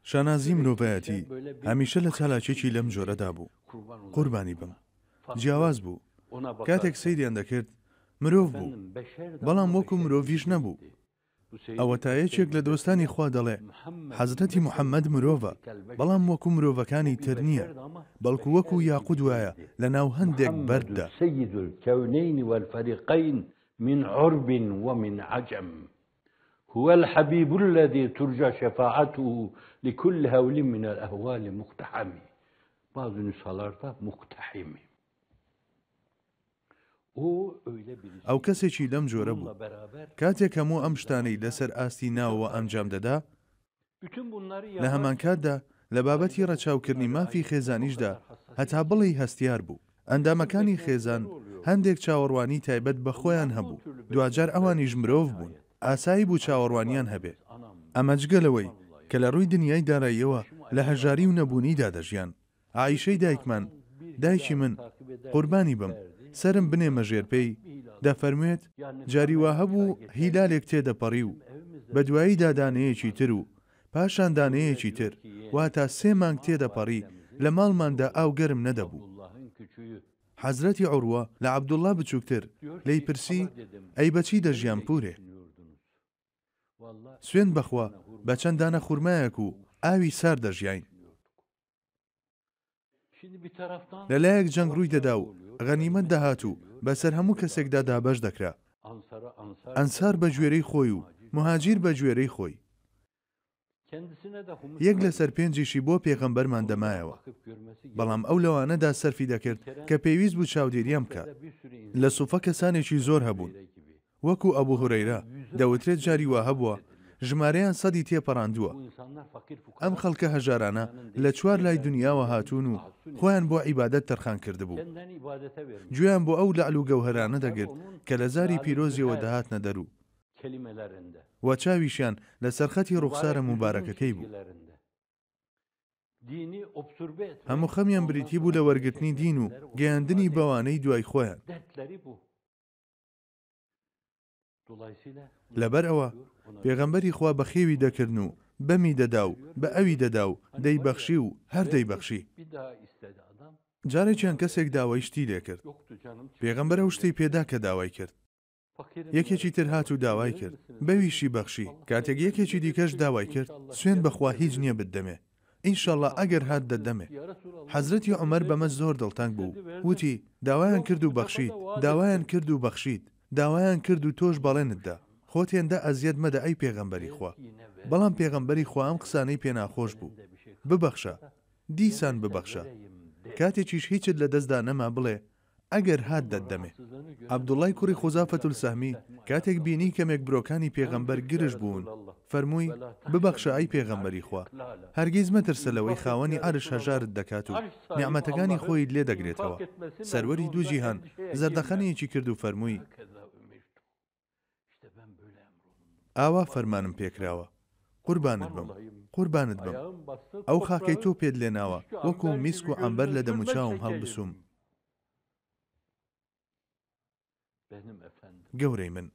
شانازی مرۆڤایەتی هەمیشە لە چالاکیەکی لەم جۆرەدا بوو. قوربانی بم. جیاواز بوو. کاتێک سەیریان دەکرد، مرۆڤ بوو، بەڵام وەکو مرۆڤیش نەبوو. ئەوەتا یەکێک لە دۆستانی خوا دەڵێ، حەزرەتی محەممەد مرۆڤە، بەڵام وەکو مرۆڤەکانی تر نییە، بەڵکو وەکو یاقوت وایە لەناو هەندێک بەرددا. هو الحبیب الذی ترجی شفاعته لکل هول من الاهوال مقتحم bazı nüshalarda مقتحم ئەو کەسێکی لەم جۆرە بوو. کاتێک هەموو ئەم شتانەی لەسەر ئاستی ناوەوە ئەنجام دەدا، لە هەمانکاتدا لە بابەتی ڕەچاوکردنی مافی خێزانیشدا هەتا بڵێی هەستیار بوو. ئەندامەکانی خێزان هەندێک چاوەڕوانی تایبەت بە خۆیان هەبوو، دواجار ئەوانیش مرۆڤ بوون، ئاسایی بوو چاوەڕوانیان هەبێ. ئەمە جگە لەوەی کە لە ڕووی دنیای داراییەوە لە هەژاری و نەبوونیدا دەژیان. عائیشەی دایکمان، دایکی من، قوربانی بم، سەرم بنێمە ژێر پێی، دەفەرموێت، جاری وا هەبوو هیلالێک تێدەپەڕی و بەدواییدا دانەیەکی تر و پاشان دانەیەکی تر، واتا سێ مانگ تێدەپەڕی لە ماڵماندا ئاو گەرم نەدەبوو. حەزرەتی عوروە لە عەبدوڵڵا بچووکتر، لێی پرسی، ئەی بە چی دەژیان پوورێ؟ سوێند بەخوا بە چەند دانە خورمایەک و ئاوی سارد دەژیاین. لە لایەک جەنگ ڕووی دەدا و غەنیمەت دەهات و بەسەر هەموو کەسێکدا دابەش دەکرا، ئەنسار بە گوێرەی خۆی و موهاجیر بە گوێرەی خۆی. یەک لەسەر پێنجیشی بۆ پێغەمبەرمان دەمایەوە، بەڵام ئەو لەوانەدا سەرفی دەکرد کە پێویست بوو چاودێریان بکات. لە سوفە کەسانێکی زۆر هەبوون، وەکو ئەبو هورەیرە، دەوترێت جاری وا هەبووە ژمارەیان سەدی تێپەڕاندووە. ئەم خەڵکە هەژارانە لە چوار لای دونیاوە هاتوون و خۆیان بۆ عیبادەت تەرخان کردبوو. گوێیان بۆ ئەو لەعل و گەوهەرانە دەگرت کە لە زاری پیرۆزیەوە دەهاتنە دەر و وە چاویشیان لەسەر خەتی ڕوخسارە موبارەکەکەی بوو. هەموو خەمیان بریتی بوو لە وەرگرتنی دین و گەیاندنی بەوانەی دوای خۆیان. لەبەر ئەوە پێغەمبەری خوا بەخێوی دەکردن و بەمی دەدا و بە ئەوی دەدا و دەیبەخشی و هەر دەیبەخشی. جارێکیان کەسێک داوای شتی لێکرد، پێغەمبەر ئەو شتەی پێدا کە داوای کرد. یەکێکی تر هات و داوای کرد، بەویشی بەخشی. کاتێک یەکێکی دیکەش داوای کرد، سوێند بە خوا هیچ نییە بتدەمێ، ئینشەڵا ئەگەر هات دەتدەمێ. حەزرەتی عومەر بەمە زۆر دڵتەنگ بوو و وتی، داوایان کرد و بەخشیت، داوایان کرد و بەخشیت، داوایان کرد و تۆش بەڵێنت دا. خۆت هێندە ئەزیەت مەدە ئەی پێغەمبەری خوا. بەڵام پێغەمبەری خوا ئەم قسانەی پێ ناخۆش بوو. ببەخشە. دیسان ببەخشە. کاتێکیش هیچت لە دەستدا نەما بڵێ، ئەگەر هات دەتدەمێ. عەبدوڵڵای کوڕی خوزافەتولسەهمی کاتێک بینی کەمێک برۆکانی پێغەمبەر گرژ بوون، فەرمووی، ببەخشە ئەی پێغەمبەری خوا، هەرگیز مەترسە لەوەی خاوەنی عەرش هەژارت دەکات و نیعمەتەکانی خۆیت لێ دەگرێتەوە. سەروەری دوو جیهان زەردەخەنەیەکی کرد و فەرمووی، ئاوا فەرمانم پێکراوە، قوربانت بم، قوربانت بم، ئەو خاکەی تۆ پێت لێناوە وەکو میسک و عەمبەر لە دەموچاوم هەڵبسووم. گەورەی من.